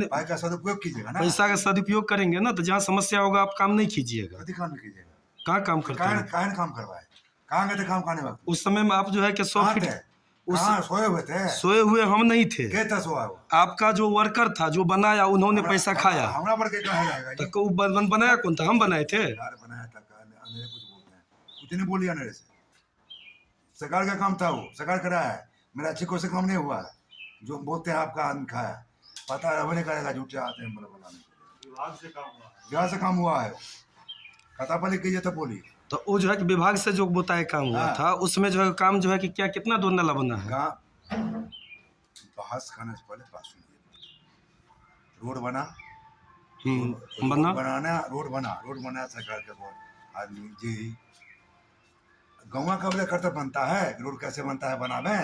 पाई का सदुपयोग कीजिएगा ना। पैसा का सदुपयोग करेंगे ना, तो जहाँ समस्या होगा आप काम नहीं कीजिएगा। कथी काम नहीं कीजिएगा? कहाँ काम करते काहे हैं? काहे काम करवाए? कहाँ गए थे काम करने वक्त? उस समय में आप जो है कि 100 कहाँ फीट थे? उस कहाँ सोए हुए थे? सोए हुए हम नहीं थे। के था सोया हुआ? आपका जो वर्कर था जो बनाया, उन्होंने पैसा खाया। हमरा पर के कहाँ जाएगा तो बनाया कौन था? हम बनाए थे। यार बनाया था, अंधेरे कुछ बोलते हैं, कुछ नहीं बोलिए अंधेरे से। सरकार का काम था, वो सरकार करा है, मेरा अच्छी को से काम नहीं हुआ है। जो बोलते हैं आपका आदमी खाया, पता है नहीं करेगा, झूठे आते हैं मतलब बनाने। विभाग से काम हुआ है। विभाग से काम हुआ है, खाता पर लिख कीजिए तो बोलिए। तो वो जो है कि विभाग से जो बताया काम हुआ हाँ। था, उसमें जो है काम जो है कि क्या कितना दो नाला बना है? बहस करने से पहले बात सुनिए। रोड बना, रोड बना। बनाना, रोड बना, रोड बना सरकार के बहुत आदमी जी। गौवा कब्जा करते बनता है रोड, कैसे बनता है? बनावे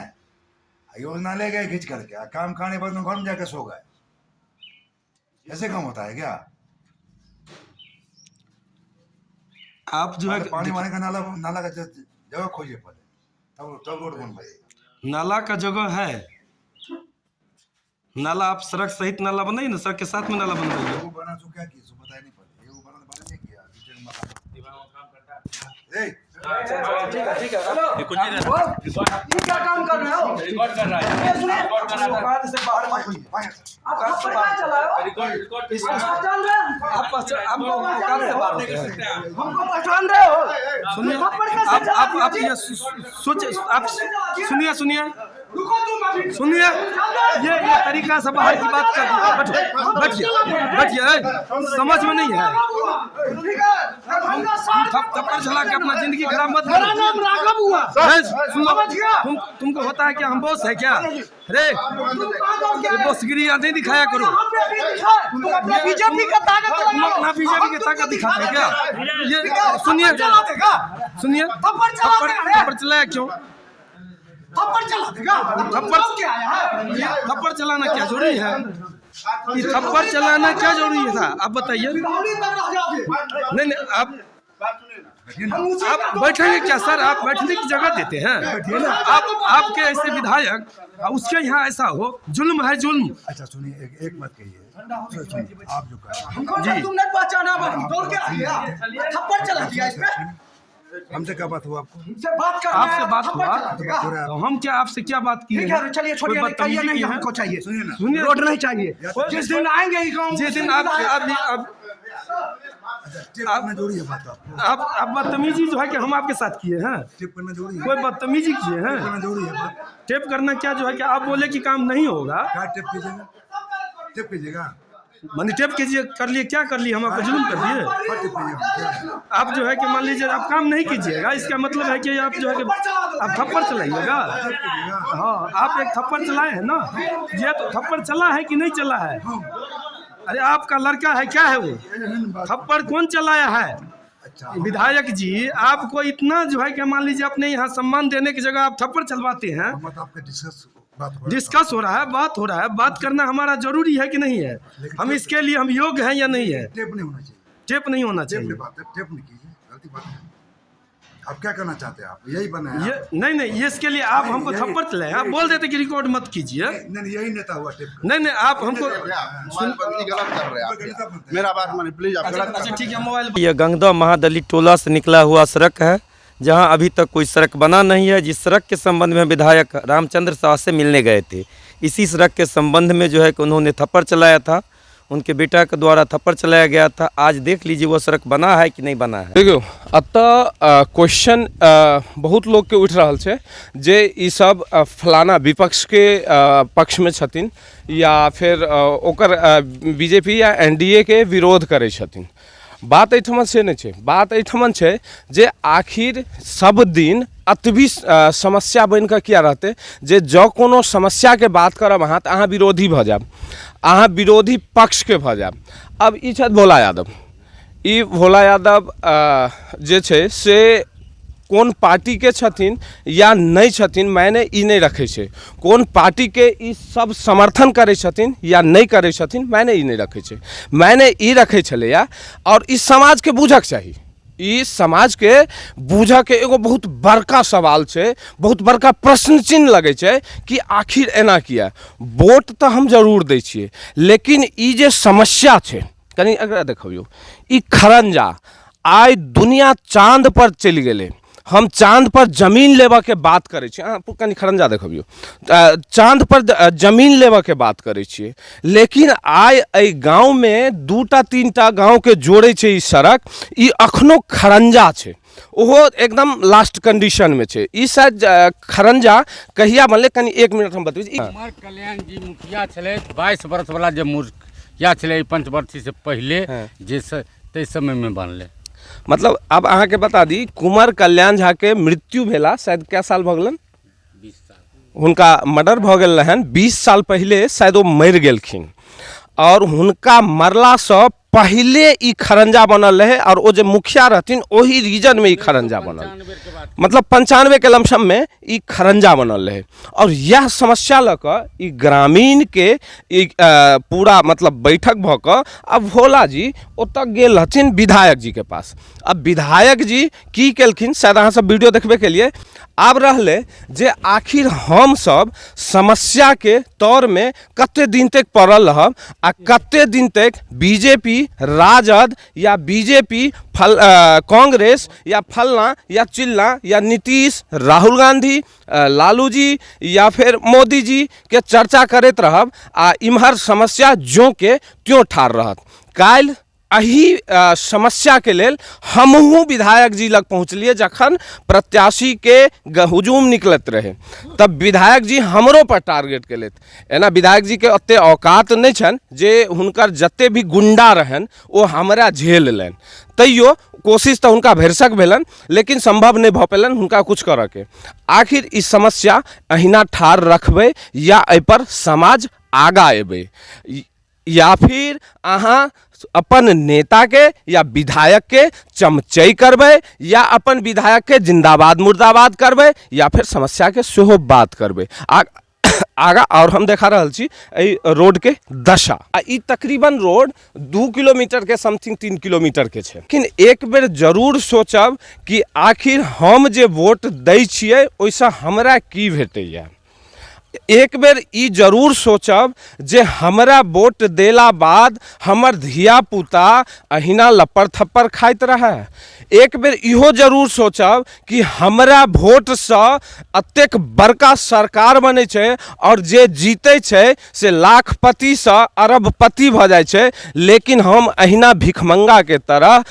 योजना ले गए खींच करके, आ काम खाने पर घर में जाके सो गए। ऐसे काम होता है क्या? आप जो है पहले पानी वानी का नाला, नाला का जगह खोजिए पहले, तब तब रोड बनवाइए। नाला का जगह है, नाला आप सड़क सहित नाला बनाइए ना, सड़क के साथ में नाला बनवाइए। एगो बना तो क्या किया, सो बताया नहीं पहले। एगो बना तो बना नहीं किया, दूसरे के मकान। ए, ये क्या काम कर रहे हो? रिकॉर्ड कर रहा है। ये सुनिए, रिकॉर्ड कर रहा है। दुकान से बाहर मत होइए। आप थप्पड़ कहाँ चलाए हो? रिकॉर्ड रिकॉर्ड पहचान रहे हैं? आप आपको दुकान से बाहर होते हैं। हमको पहचान रहे हो? सुनिए, थप्पड़ कैसे आप चला आप दिया आप जी? ये सोच, आप सुनिए सुनिए रुको तुम अभी। सुनिए, ये तरीका से बाहर की बात कर, बैठो, बैठिए बैठिए, ए, समझ में नहीं है। ठीक है, दरभंगा सार थप्पड़ चला के अपना जिंदगी खराब मत मेरा करो। नाम राघव हुआ। ए, सुनो, समझ गया? तुमको होता है क्या हम बॉस है क्या? अरे तुम कहाँ दौड़ के ये आए? बॉसगिरी यहाँ नहीं दिखाया करो। यहाँ पे अभी दिखा, तुम अपना बीजेपी का ताकत तुम लगाओ। अपना बीजेपी की हम ताकत तुमको दिखाते हैं दिखा क्या? देंगे। ये ठीक है, सुनिए थप्पड़ चला देगा, सुनिए, थप्पड़ चला थप्पड़ देगा, थप्पड़ चलाया क्यों? थप्पड़ चला देगा। थप्पड़- क्या आया है? थप्पड़ चलाना क्या जरूरी है? ये थप्पड़ चलाना क्या जरूरी था, आप बताइए। बिरौली तक रह जाओगे। नहीं नहीं, आप हम उसी आप का बैठेंगे क्या सर? आप बैठने की जगह देते हैं? आप आपके ऐसे विधायक, उसके यहाँ ऐसा हो, जुल्म है जुल्म। अच्छा सुनिए, एक एक बात कहिए, सुनिए, आप जो कह रहे हैं। हमको जब तुमने पहचाना, हम दौड़ के आ गया, थप्पड़ चला दिया इसमें। हमसे क्या बात हुआ आपको? हमसे बात करना आपसे है, बात थप्पड़ हुआ? चला देगा। तो हम क्या आपसे क्या बात की ठीक है, चलिए छोड़िए, नहीं, कहिए नहीं, हमको चाहिए सुनिए ना, सुनिए, रोड नहीं चाहिए। जिस दिन आएंगे ही गाँव, जिस दिन आप आप टेप करना जरूरी है बात आपको। आप बदतमीजी जो है कि हम आपके साथ किए हैं, टेप करना जरूरी है, कोई बदतमीजी किए हैं? करना जरूरी है बात। टेप करना क्या जो है कि आप बोले कि काम नहीं होगा, क्या टेप कीजिएगा? टेप कीजिएगा, मानी टेप कीजिए, कर लिए क्या कर लिए, हम आपको जुल्म कर दिए? क्या टेप कीजिएगा? आप जो है कि मान लीजिए आप काम नहीं कीजिएगा, इसका मतलब है कि आप जो है कि आप थप्पड़ चलाइएगा। हाँ, आप एक थप्पड़ चलाए हैं ना, ये तो थप्पड़ चला है कि नहीं चला है? अरे आपका लड़का है, क्या है वो? थप्पड़ कौन चलाया है? अच्छा विधायक जी, आपको इतना जो है कि मान लीजिए अपने यहाँ सम्मान देने की जगह आप थप्पड़ चलवाते हैं। हम तो आपके डिस्कस बात हो रहा है। डिस्कस हो रहा है, बात हो रहा है, बात करना हमारा जरूरी है कि नहीं है? हम इसके लिए हम योग्य हैं या नहीं है? टेप नहीं होना चाहिए, टेप नहीं होना टेप चाहिए। नहीं बात है, टेप नहीं कीजिए, गलती बात है। आप क्या करना चाहते हैं? आप यही बने हैं ये आप? नहीं नहीं, ये इसके लिए आप हमको यही- थप्पड़ चलाए, आप बोल देते कि रिकॉर्ड मत कीजिए। नहीं नहीं, यही नेता हुआ टेप का। नहीं नहीं, आप हमको मोबाइल बंद गलत कर रहे हैं आप। मेरा बात मानिए प्लीज, आप गलत अच्छा ठीक है, मोबाइल। यह गंगदा महादलित टोला से निकला हुआ सड़क है, जहां अभी तक कोई सड़क बना नहीं है। जिस सड़क के संबंध में विधायक रामचंद्र शाह से मिलने गए थे, इसी सड़क के संबंध में जो है कि उन्होंने थप्पड़ चलाया था, उनके बेटा के द्वारा थप्पड़ चलाया गया था। आज देख लीजिए वो सड़क बना है कि नहीं बना है। देखियौ, एतऽ क्वेश्चन बहुत लोगके उठि रहल छै जे ई सब फलाना विपक्षके पक्षमे छथिन या फेर ओकर बीजेपी या एनडीए के विरोध करै छथिन। बात एहिठमन से नहि छै, बात एहिठमन छै जे आखिर सब दिन अतबी समस्या बनि कऽ किया रहतै जे जँ कोनो समस्याके बात करब अहाँ तऽ अहाँ विरोधी भऽ जायब, अहाँ विरोधी पक्षके भऽ जायब। अब ई छथि भोला यादव, ई भोला यादव जे छै से कोन पार्टीके छथिन या नहि छथिन मायने ई नहि रखै छै, कोन पार्टीके ई सब समर्थन करै छथिन या नहि करै छथिन मायने ई नहि रखै छै, मायने ई रखै छलैया। और ई समाजके बुझक चाही, ई समाजके बूझऽके एगो बहुत बड़का सवाल छै, बहुत बड़का प्रश्न चिन्ह लगै छै कि आखिर एना किया। वोट तऽ हम जरूर दै छियै, लेकिन ई जे समस्या छै, कनि एकरा देखबियौ, ई खरंजा आइ दुनिया चाँदपर चलि गेलै। हम चाँदपर जमीन लेबऽके बात करै छी, अहाँ कनि खरंजा देखबियौ, चाँदपर जमीन लेबऽके बात करै छियै, लेकिन आइ एहि गाँवमे 2टा 3टा गाँवके जोड़ै छै ई सड़क, ई अखनो खरंजा छै, ओहो एकदम लास्ट कंडीशनमे छै। ई शायद खरंजा कहिया बनलै, कनि 1 मिनट हम बतबै छी। कुमार कल्याण जी मुखिया छलथि, 22 वर्षवला जे मुखिया छलै ई पंचवर्षीसँ पहिले जे ताहि समयमे बनलै। मतलब आब अहाँके बता दी, कुंवर कल्याण झाके मृत्यु भेला शायद कए साल भऽ गेलनि? 20 साल। हुनका मर्डर भऽ गेल रहनि 20 साल पहिले, शायद ओ मरि गेलखिन। आओर हुनका मरलासँ पहिले ई खरंजा बनल रहै, आओर ओ जे मुखिया रहथिन ओहि रीजनमे ई खरंजा बनल, मतलब 95 के लमसममे ई खरंजा बनल रहै। आओर इएह समस्या लऽ कऽ ई ग्रामीणके ई पूरा मतलब बैठक भऽ कऽ आब भोला जी ओतऽ गेल रहथिन विधायक जीके पास। अब विधायक जी की केलखिन, शायद अहाँ सब वीडियो देखबे केलियै। आब रहलै जे आखिर हमसब समस्याके तौरमे कते दिन तक पड़ल रहब आ कते दिन तक बीजेपी राजद या बीजेपी फल कांग्रेस या फलना या चिल्ला या नीतीश, राहुल गांधी, लालू जी या फिर मोदी जी के चर्चा करैत रहब आ इम्हर समस्या ज्यों के त्यों ठाढ़ रहत। काल्हि एहि समस्याके लेल हमहूँ विधायक जी लग पहुँचलियै, जखन प्रत्याशीके हुजूम निकलैत रहै तब विधायक जी हमरो पर टारगेट केलथि। एना विधायक जीके ओतेक औकात नहि छनि जे हुनकर जतेक भी गुंडा रहनि ओ हमरा झेल लेलनि, तैयो कोशिश तऽ हुनका भरिसक भेलनि, लेकिन सम्भव नहि भऽ पेलनि हुनका किछु करऽके। आखिर ई समस्या अहिना ठाढ़ रखबै या एहिपर समाज आगाँ एबै, या फिर अहाँ अपन नेताके या विधायकके चमचै करबै, या अपन विधायकके जिंदाबाद मुर्दाबाद करबै, या फिर समस्याके सेहो बात करबै। आगाँ आओर हम देखा रहल छी एहि रोडके दशा। आ ई तकरीबन रोड 2 किलोमीटरके समथिंग 3 किलोमीटरके छै। लेकिन एक बेर जरूर सोचब कि आखिर हम जे वोट दै छियै ओहिसँ हमरा की भेटैए। एक बेर ई जरूर सोचब जे हमरा वोट देला बाद हमर धियापुता अहिना लप्पर थप्पर खाइत रहए। एक बेर इहो जरूर सोचब कि हमरा वोटसँ एतेक बड़का सरकार बनै छै आओर जे जीतै छै से लाखपतिसँ अरबपति भऽ जाइ छै, लेकिन हम अहिना भिखमङ्गाके तरह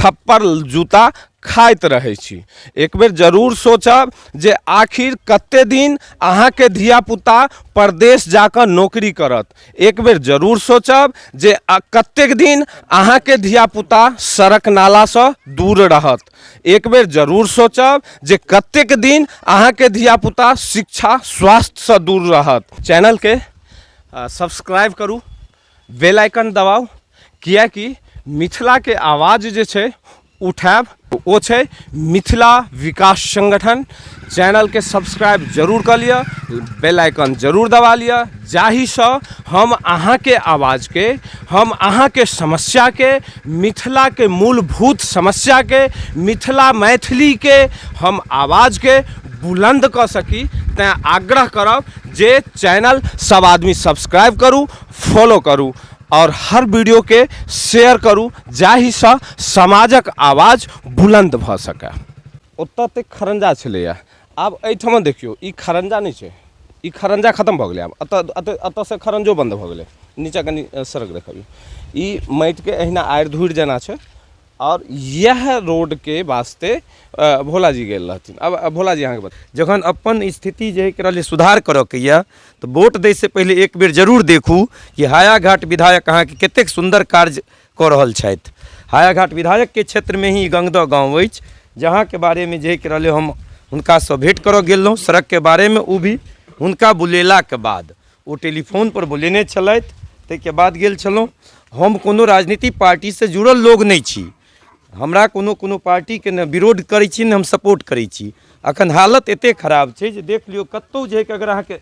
थप्पड़ जूता खाइत रहै छी। एक बेर जरूर सोचब जे आखिर कते दिन अहाँके धियापुता परदेश जाकऽ नौकरी करत। एक बेर जरूर सोचब जे कतेक दिन अहाँके धियापुता सड़क नालासँ दूर रहत। एक बेर जरूर सोचब जे कतेक दिन अहाँके धियापुता शिक्षा स्वास्थ्यसँ दूर रहत। चैनलके सब्सक्राइब करू, बेल आइकन दबाउ, किएकि मिथिलाके आवाज जे छै उठायब ओ छै मिथिला विकास संगठन। चैनलके सब्सक्राइब जरूर कऽ लिअ, बेल आइकन जरूर दबा लिअ, जाहिसँ हम अहाँके आवाजके, हम अहाँके समस्याके, मिथिलाके मूलभूत समस्याके, मिथिला मैथिलीके हम आवाजके बुलन्द कऽ सकी। तैँ आग्रह करब जे चैनल सब आदमी सब्सक्राइब करू, फॉलो करू और हर वीडियो के शेयर करू, जाहिसँ समाजक आवाज बुलंद भऽ सकै। ओतऽ तक खरंजा छलैए, आब एहिठाम देखियौ ई खरंजा नहि छै, ई खरंजा खतम भऽ गेलै। आब एतऽसँ खरंजो बन्द भऽ गेलै। नीचाँ कनि सड़क देखबियौ, ई माटिके एहिना आड़ि धूरि जेना छै। और यह रोड के वास्ते भोला जी गेल रहथिन। अब भोला जी अहाँके बता, जखन अपन स्थिति जे एकरा लिए सुधार करऽके यऽ तऽ वोट दैसँ पहिले एक बेर जरूर देखू कि हायाघाट विधायक अहाँके कतेक सुन्दर कार्य कऽ रहल छथि। हायाघाट विधायकके क्षेत्रमे ही गंगदह गाँव अछि, जहाँके बारेमे जे एकरा लिए हम हुनकासँ भेँट करऽ गेल रहौँ सड़कके बारेमे। ओ भी हुनका बुलेलाके बाद ओ टेलीफोनपर बोलेने छलथि, ताहिके बाद गेल छलहुँ। हम कोनो राजनीतिक पार्टीसँ जुड़ल लोक नहि छी, हमरा कोनो कोनो पार्टीके ने विरोध करै छी ने हम सपोर्ट करै छी। अखन हालत एतेक खराब छै जे देख लियौ कतहु जे अगर अहाँके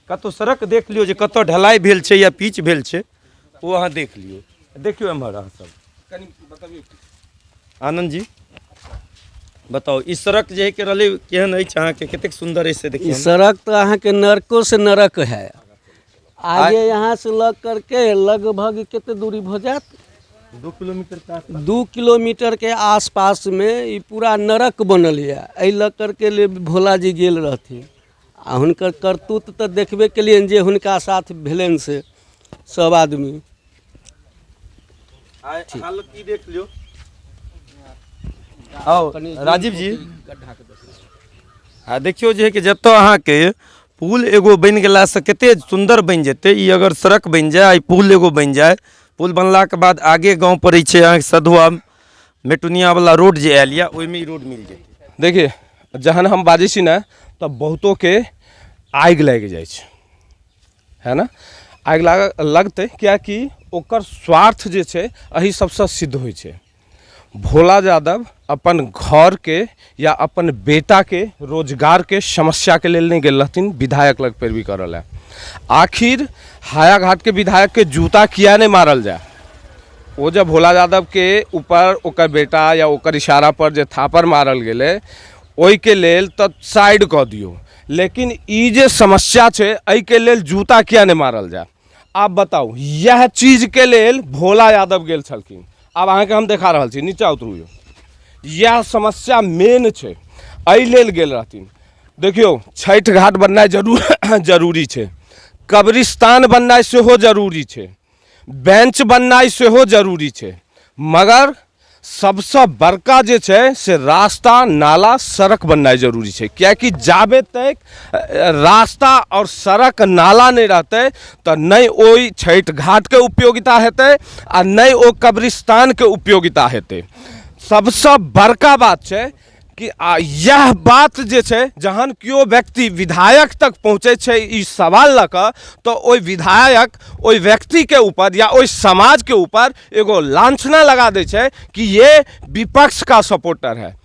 कतहु सड़क देख लियौ जे कतऽ ढलाइ भेल छै या पीच भेल छै, ओ अहाँ देख लियौ। देखियौ एम्हर अहाँ सब कनि बतबियौ आनन्द जी। बताउ, ई सड़क जे के रहलै केहन अछि अहाँके, कतेक सुन्दर अछि से ई देखियौ। सड़क तऽ अहाँके नरको से नरक है। आगे यहाँ से लग करके लगभग कते दूरी भऽ जायत? 2 किलोमीटर के आसपास। 2 किलोमीटर के आसपासमे ई पूरा नरक बनल यऽ। एहि लऽ करके ले भोला जी गेल रहथिन आ हुनकर करतूत तऽ देखबे केलियनि जे हुनका साथ भेलनि से सब आदमी। हालत की देख लियौ। आओ राजीव जी, आ देखियौ जे है कि जतऽ अहाँके पुल एगो बनि गेलासँ कते सुन्दर बनि जेतै। ई अगर सड़क बनि जाय, ई पुल एगो बनि जाय, पुल बनलाके बाद आगे गाँव पड़ै छै अहाँके सधुआ मेटुनियावला रोड जे आयल यऽ, ओहिमे ई रोड मिल जेतै। देखिए, जहन हम बाजै छी ने तऽ बहुतोके आगि लागि जाइ छै, है ने? आगि लगतै, किएकि ओकर स्वार्थ जे छै एहि सबसँ सिद्ध होइ छै। भोला यादव अपन घरके या अपन बेटाके रोजगारके समस्याके लेल नहि गेल रहथिन विधायक लग पैरवी करऽ लए। आखिर हायाघाटके विधायकके जूता किया नहि मारल जाय? ओ जब भोला यादवके ऊपर ओकर बेटा या ओकर इशारा पर जे थापड़ मारल गेलै, ओहिके लेल तऽ साइड कऽ दियौ, लेकिन ई जे समस्या छै एहिके लेल जूता किया नहि मारल जाय? आब बताउ, इएह चीजके लेल भोला यादव गेल छलखिन। आब अहाँके हम देखा रहल छी, नीचा उतरू यौ। इएह समस्या मेन छै, एहि लेल गेल रहथिन। देखियौ, छठि घाट बननाइ जरूरी छै, कब्रिस्तान बननाइ सेहो जरूरी छै, बेंच बननाइ सेहो जरूरी छै, मगर सबसँ बड़का जे छै से रास्ता, नाला, सड़क बननाइ जरूरी छै। किएकि जाबे तक रास्ता आओर सड़क नाला नहि रहतै तऽ नहि ओहि छठि घाटके उपयोगिता हेतै आ नहि ओ कब्रिस्तानके उपयोगिता हेतै। सबसँ बड़का बात छै कि आ इएह बात जे छै, जहन केओ व्यक्ति विधायक तक पहुँचै छै ई सवाल लऽ कऽ, तऽ ओहि विधायक ओहि व्यक्तिके ऊपर या ओहि समाजके ऊपर एगो लाञ्छना लगा दै छै कि ये विपक्ष का सपोर्टर है।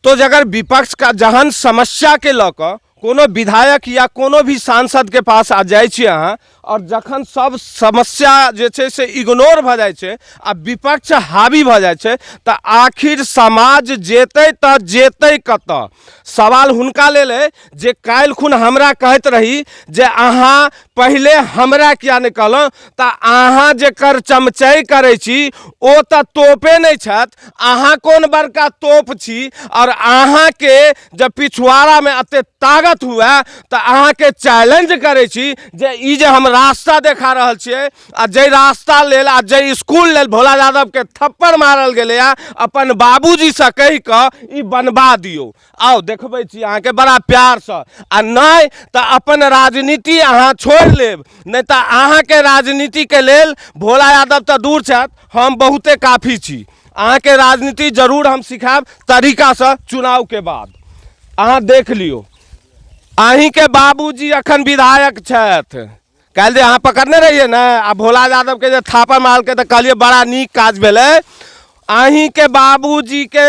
तो अगर विपक्ष का जहन समस्याके लऽ कऽ कोनो विधायक या कोनो भी सांसदके पास आ जाइ छी अहाँ, आओर जखन सब समस्या जे छै से इग्नोर भऽ जाइ छै आ विपक्ष हावी भऽ जाइ छै, तऽ आखिर समाज जेतै तऽ जेतै कतऽ? सवाल हुनका लेल अइ जे काल्हि खुन हमरा कहैत रही जे अहाँ पहिले हमरा किया नहि कहलहुँ, तऽ अहाँ जेकर चमचै करै छी ओ तऽ तोपे नहि छथि, अहाँ कोन बड़का तोप छी? आओर अहाँके जब पिछुआड़ामे एते ताकत हुए तऽ अहाँके चैलेंज करै छी जे ई जे हम रास्ता देखा रहल छियै आ जाहि रास्ता लेल आ जाहि स्कूल लेल भोला यादवके थप्पड़ मारल गेलैए, अपन बाबूजीसँ कहि कऽ ई बनबा दियौ। आउ देखबै छी अहाँके बड़ा प्यारसँ, आ नहि तऽ अपन राजनीति अहाँ छोड़ि लेब, नहि तऽ अहाँके राजनीतिके लेल भोला यादव तऽ दूर छथि, हम बहुते काफी छी। अहाँके राजनीति जरूर हम सिखायब तरीकासँ चुनावके बाद। अहाँ देख लियौ, अहीँके बाबूजी अखन विधायक छथि। काल्हि जे अहाँ पकड़ने रहियै ने आ भोला यादवके जे थापड़ मारलकै तऽ कहलियै बड़ा नीक काज भेलै। अहीँके बाबूजीके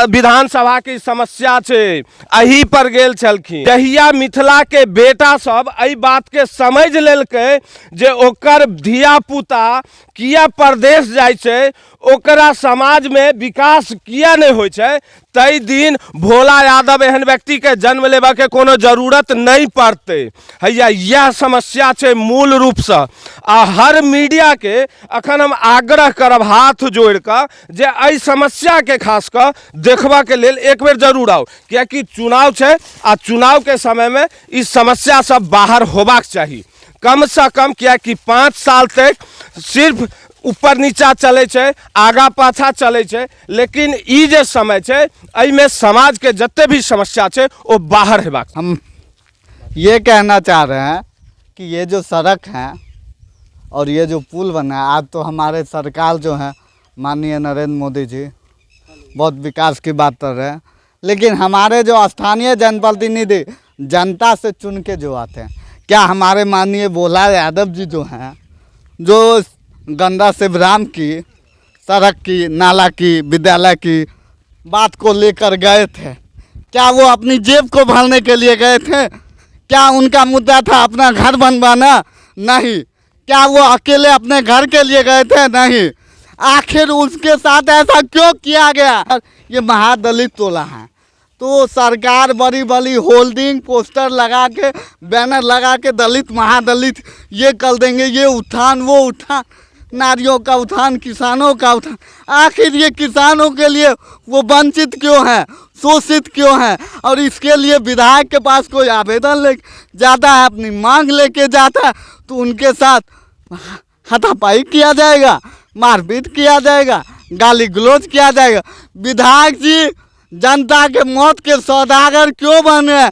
विधानसभाके समस्या छै, एही पर गेल छलखिन। जहिया मिथिलाके बेटा सब एहि बातके समझि लेलकै जे ओकर धियापुता किया परदेश जाइ छै, ओकरा समाजमे विकास किया नहि होइ छै, ताहि दिन भोला यादव एहन व्यक्तिके जन्म लेबऽके कोनो जरूरत नहि पड़तै। हैया इएह समस्या छै मूल रूपसँ। आ हर मीडियाके अखन हम आग्रह करब हाथ जोड़िकऽ जे एहि समस्याके खास कऽ देखबाके लेल एक बेर जरूर आउ, कियाकि चुनाव छै आ चुनावके समयमे ई समस्या सब बाहर होबाक चाही कमसँ कम, कियाकि 5 साल तक सिर्फ ऊपर नीचा चलै छै, आगा पाछा चलै छै, लेकिन ई जे समय छै एहिमे समाजके जते भी समस्या छै ओ बाहर हेबाक। हम ये कहना चाह रहे हैं कि ये जो सड़क है और ये जो पुल बना है, आज तो हमारे सरकार जो है माननीय नरेंद्र मोदी जी बहुत विकास की बात कर रहे हैं, लेकिन हमारे जो स्थानीय जनप्रतिनिधि जनता से चुन के जो आते हैं, क्या हमारे माननीय भोला यादव जी जो हैं, जो गंगा शिवराम की सड़क की, नाला की, विद्यालय की बात को लेकर गए थे, क्या वो अपनी जेब को भरने के लिए गए थे? क्या उनका मुद्दा था अपना घर बनवाना? नहीं। क्या वो अकेले अपने घर के लिए गए थे? नहीं। आखिर उसके साथ ऐसा क्यों किया गया? ये महादलित टोला है। तो सरकार बड़ी बड़ी होल्डिंग पोस्टर लगा के, बैनर लगा के दलित महादलित ये कर देंगे, ये उत्थान वो उत्थान, नारियों का उत्थान, किसानों का उत्थान। आखिर ये किसानों के लिए वो वंचित क्यों हैं, शोषित क्यों हैं? और इसके लिए विधायक के पास कोई आवेदन ले जाता है, अपनी मांग लेके जाता है, तो उनके साथ हाथापाई किया जाएगा, मारपीट किया जाएगा, गाली गलौज किया जाएगा। विधायक जी जनता के मौत के सौदागर क्यों बने हैं?